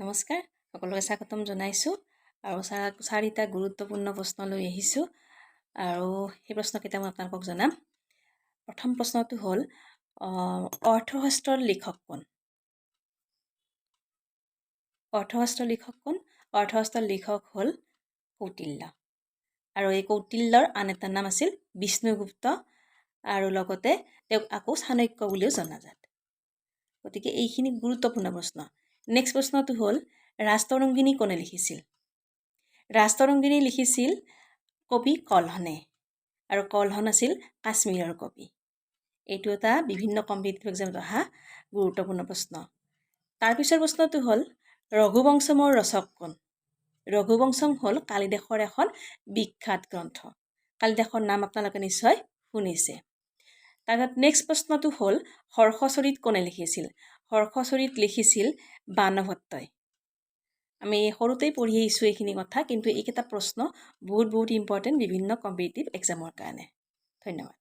নমস্কাৰ, সকলোকে স্বাগতম জনাইছোঁ আৰু চাৰিটা গুৰুত্বপূৰ্ণ প্ৰশ্ন লৈ আহিছোঁ আৰু সেই প্ৰশ্নকেইটা মই আপোনালোকক জনাম। প্ৰথম প্ৰশ্নটো হ'ল, অৰ্থশাস্ত্ৰৰ লিখক কোন? অৰ্থশাস্ত্ৰৰ লিখক কোন? অৰ্থশাস্ত্ৰৰ লিখক হ'ল কৌটিল্য। আৰু এই কৌটিল্যৰ আন এটা নাম আছিল বিষ্ণুগুপ্ত আৰু লগতে তেওঁক আকৌ চাণক্য বুলিও জনাজাত। গতিকে এইখিনি গুৰুত্বপূৰ্ণ প্ৰশ্ন। নেক্সট প্ৰশ্নটো হ'ল, ৰাজতৰংগিনী কোনে লিখিছিল? ৰাজতৰংগিনী লিখিছিল কবি কলহনে আৰু কলহন আছিল কাশ্মীৰৰ কবি। এইটো এটা বিভিন্ন কম্পিটিটিভ এক্সামত অহা গুৰুত্বপূৰ্ণ প্ৰশ্ন। তাৰপিছৰ প্ৰশ্নটো হ'ল, ৰঘুবংশমৰ ৰচক কোন? ৰঘুবংশম হ'ল কালিদাসৰ এখন বিখ্যাত গ্ৰন্থ। কালিদাসৰ নাম আপোনালোকে নিশ্চয় শুনিছে। তাৰপিছত নেক্সট প্ৰশ্নটো হ'ল, হৰ্ষচৰিত কোনে লিখিছিল? হৰ্ষচৰিত লিখিছিল বাণভট্টই। আমি সৰুতেই পঢ়ি আহিছোঁ এইখিনি কথা, কিন্তু এইকেইটা প্ৰশ্ন বহুত বহুত ইম্পৰ্টেণ্ট বিভিন্ন কম্পিটিটিভ এক্সামৰ কাৰণে। ধন্যবাদ।